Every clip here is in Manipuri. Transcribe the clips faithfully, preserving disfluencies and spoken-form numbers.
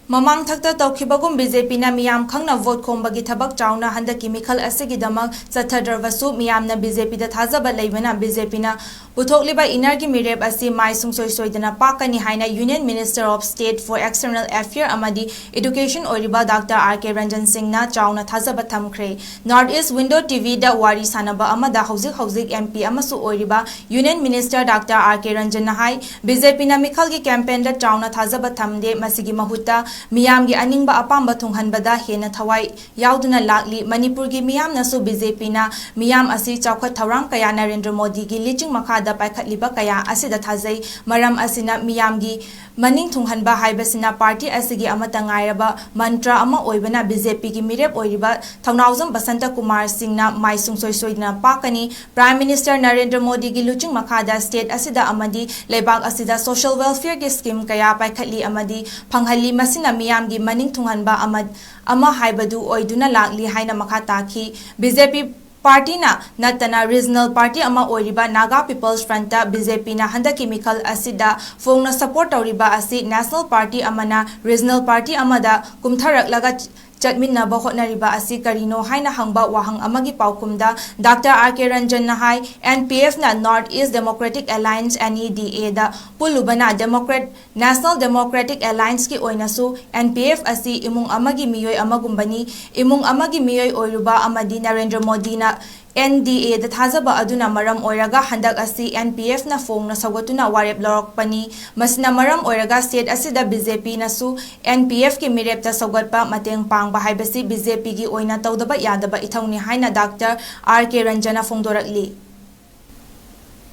ꯃꯃꯥꯡ ꯊꯛꯇ ꯇꯧꯈꯤꯕꯒꯨꯝ ꯕꯤ ꯖꯦ ꯄꯤꯅ ꯃꯤꯌꯥꯝ ꯈꯪꯅ ꯚꯣꯠ ꯈꯣꯝꯕꯒꯤ ꯊꯕꯛ ꯆꯥꯎꯅ ꯍꯟꯗꯛꯀꯤ ꯃꯤꯈꯜ ꯑꯁꯤꯒꯤꯗꯃꯛ ꯆꯠꯊꯗ꯭ꯔꯕꯁꯨ, ꯃꯤꯌꯥꯝꯅ ꯕꯤ ꯖꯦ ꯄꯤꯗ ꯊꯥꯖꯕ ꯂꯩꯕꯅ ꯕꯤ ꯖꯦ ꯄꯤꯅ ꯄꯨꯊꯣꯛꯂꯤꯕ ꯏꯟꯅꯔꯒꯤ ꯃꯤꯔꯦꯞ ꯑꯁꯤ ꯃꯥꯏ ꯁꯨꯡꯁꯣꯏ ꯁꯣꯏꯗꯅ ꯄꯥꯛꯀꯅꯤ ꯍꯥꯏꯅ Union Minister of State for External Affairs ꯑꯃꯗꯤ Education ꯑꯣꯏꯔꯤꯕ ꯗꯥꯛꯇꯔ ꯑꯥꯔ ꯀꯦ ꯔꯟꯖꯟ ꯁꯤꯡꯅ ꯆꯥꯎꯅ ꯊꯥꯖꯕ ꯊꯝꯈ꯭ꯔꯦ꯫ North East Window T V ꯗ ꯋꯥꯔꯤ ꯁꯥꯟꯅꯕ ꯑꯃꯗ ꯍꯧꯖꯤꯛ ꯍꯧꯖꯤꯛ M P ꯑꯃꯁꯨ ꯑꯣꯏꯔꯤꯕ Union Minister doctor R K ꯔꯟꯖꯟꯅ ꯍꯥꯏ, ꯕꯤ ꯖꯦ ꯄꯤꯅ ꯃꯤꯈꯜꯒꯤ campaign ꯗ ꯆꯥꯎꯅ ꯊꯥꯖꯕ ꯊꯝꯗꯦ, ꯃꯁꯤꯒꯤ ꯃꯍꯨꯠꯇ ꯃꯤꯌꯥꯝꯒꯤ ꯑꯅꯤꯡꯕ ꯑꯄꯥꯝꯕ ꯊꯨꯡꯍꯟꯕꯗ ꯍꯦꯟꯅ ꯊꯋꯥꯏ ꯌꯥꯎꯗꯨꯅ ꯂꯥꯛꯂꯤ꯫ ꯃꯅꯤꯄꯨꯔꯒꯤ ꯃꯤꯌꯥꯝꯅꯁꯨ ꯕꯤ ꯖꯦ ꯄꯤꯅ ꯃꯤꯌꯥꯝ ꯑꯁꯤ ꯆꯥꯎꯈꯠ ꯊꯧꯔꯥꯡ ꯀꯌꯥ ꯅꯔꯦꯟꯗ꯭ꯔ ꯃꯣꯗꯤꯒꯤ ꯂꯤꯆꯤꯡ ꯃꯈꯥꯗ ꯄꯥꯏꯈꯠꯂꯤꯕ ꯀꯌꯥ ꯑꯁꯤꯗ ꯊꯥꯖꯩ꯫ ꯃꯔꯝ ꯑꯁꯤꯅ ꯃꯤꯌꯥꯝꯒꯤ ꯃꯅꯤꯡ ꯊꯨꯡꯍꯟꯕ ꯍꯥꯏꯕꯁꯤꯅ ꯄꯥꯔꯇꯤ ꯑꯁꯤꯒꯤ ꯑꯃꯠꯇ ꯉꯥꯏꯔꯕ ꯃꯟꯇ꯭ꯔ ꯑꯃ ꯑꯣꯏꯕꯅ ꯕꯤ ꯖꯦ ꯄꯤꯒꯤ ꯃꯤꯔꯦꯞ ꯑꯣꯏꯔꯤꯕ ꯊꯧꯅꯥꯎꯖꯝ ꯕꯁꯟꯇ ꯀꯨꯃꯥꯔ ꯁꯤꯡꯅ ꯃꯥꯏ ꯁꯨꯡꯁꯣꯏ ꯁꯣꯏꯗꯅ ꯄꯥꯛꯀꯅꯤ꯫ Prime Minister ꯅꯔꯦꯟꯗ꯭ꯔ ꯃꯣꯗꯤꯒꯤ ꯂꯨꯆꯤꯡ ꯃꯈꯥꯗ state ꯑꯁꯤꯗ ꯑꯃꯗꯤ ꯂꯩꯕꯥꯛ ꯑꯁꯤꯗ social welfare ꯒꯤ scheme ꯀꯌꯥ ꯄꯥꯏꯈꯠꯂꯤ ꯑꯃꯗꯤ ꯐꯪꯍꯜꯂꯤ꯫ ꯃꯁꯤꯅ ꯃꯤꯌꯥꯝꯒꯤ ꯃꯅꯤꯡ ꯊꯨꯡꯍꯟꯕ ꯑꯃ, ꯑꯃ ꯍꯥꯏꯕꯗꯨ ꯑꯣꯏꯗꯨꯅ ꯂꯥꯛꯂꯤ ꯍꯥꯏꯅ ꯃꯈꯥ ꯇꯥꯈꯤ꯫ ꯕꯤ ꯖꯦ ꯄꯤ ꯄꯥꯔꯇꯤꯅ ꯅꯠꯇꯅ regional party ꯑꯃ ꯑꯣꯏꯔꯤꯕ Naga People's Front ꯇ ꯕꯤ ꯖꯦ ꯄꯤꯅ ꯍꯟꯗꯛꯀꯤ ꯃꯤꯈꯜ ꯑꯁꯤꯗ ꯐꯣꯡꯅ support ꯇꯧꯔꯤꯕ ꯑꯁꯤ national party ꯑꯃꯅ regional party ꯑꯃꯗ ꯀꯨꯝꯊꯔꯛꯂꯒ ꯆꯠꯃꯤꯟꯅꯕ ꯍꯣꯠꯅꯔꯤꯕ ꯑꯁꯤ ꯀꯔꯤꯅꯣ ꯍꯥꯏꯅ ꯍꯪꯕ ꯋꯥꯍꯪ ꯑꯃꯒꯤ ꯄꯥꯎꯈꯨꯝꯗ ꯗꯥꯛꯇꯔ ꯑꯥꯔ ꯀꯦ ꯔꯟꯖꯟꯅ ꯍꯥꯏ, N P F ꯅ North East Democratic Alliance, N E D A ꯗ ꯄꯨꯜꯂꯨꯕꯅ Democrat, National Democratic Alliance ꯀꯤ ꯑꯣꯏꯅꯁꯨ N P F ꯑꯁꯤ ꯏꯃꯨꯡ ꯑꯃꯒꯤ ꯃꯤꯑꯣꯏ ꯑꯃꯒꯨꯝꯕꯅꯤ꯫ ꯏꯃꯨꯡ ꯑꯃꯒꯤ ꯃꯤꯑꯣꯏ ꯑꯣꯏꯔꯨꯕ ꯑꯃꯗꯤ ꯅꯔꯦꯟꯗ꯭ꯔ ꯃꯣꯗꯤꯅ N D A ꯗ ꯊꯥꯖꯕ ꯑꯗꯨꯅ ꯃꯔꯝ ꯑꯣꯏꯔꯒ ꯍꯟꯗꯛ ꯑꯁꯤ N P F ꯅ ꯐꯣꯡꯅ ꯁꯧꯒꯠꯇꯨꯅ ꯋꯥꯔꯦꯞ ꯂꯧꯔꯛꯄꯅꯤ꯫ ꯃꯁꯤꯅ ꯃꯔꯝ ꯑꯣꯏꯔꯒ state ꯑꯁꯤꯗ B J P ꯅꯁꯨ N P F ꯀꯤ ꯃꯤꯔꯦꯞꯇ ꯁꯧꯒꯠꯄ ꯃꯇꯦꯡ ꯄꯥꯡꯕ ꯍꯥꯏꯕꯁꯤ B J P ꯒꯤ ꯑꯣꯏꯅ ꯇꯧꯗꯕ ꯌꯥꯗꯕ ꯏꯊꯧꯅꯤ ꯍꯥꯏꯅ ꯗꯥꯛꯇꯔ ꯑꯥꯔ ꯀꯦ ꯔꯟꯖꯟꯅ ꯐꯣꯡꯗꯣꯔꯛꯂꯤ꯫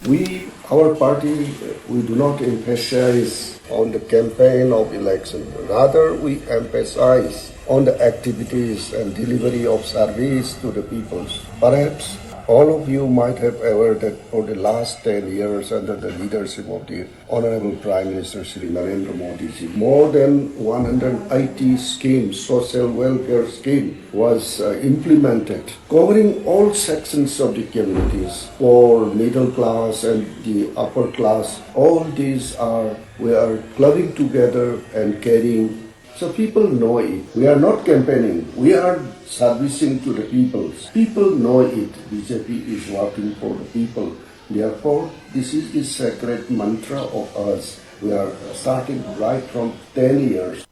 We, our party, we do not emphasize on the campaign of election. Rather, we emphasize on the activities and delivery of service to the peoples. Perhaps all of you might have aware that for the last ten years under the leadership of the Honorable Prime Minister Shri Narendra Modi ji, more than one hundred eighty schemes, social welfare scheme was uh, implemented, covering all sections of the communities, poor, middle class and the upper class. All these are, we are clubbing together and carrying So people know it. We are not campaigning. We are servicing to the people. People know it. B J P is working for the people. Therefore, this is the sacred mantra of us. We are starting right from ten years.